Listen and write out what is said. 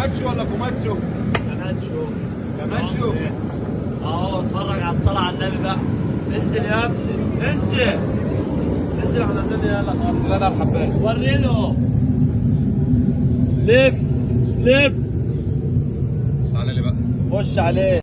كاماتشو ولا كوماتشو؟ كاماتشو. كاماتشو. اهو اتفرج على الصلاة على النبي بقى. انزل يا ابني، انزل انزل، احنا نازلين. يلا خالص. لا انا الحبايه. وري له. لف لف. تعالى لي بقى. خش عليه.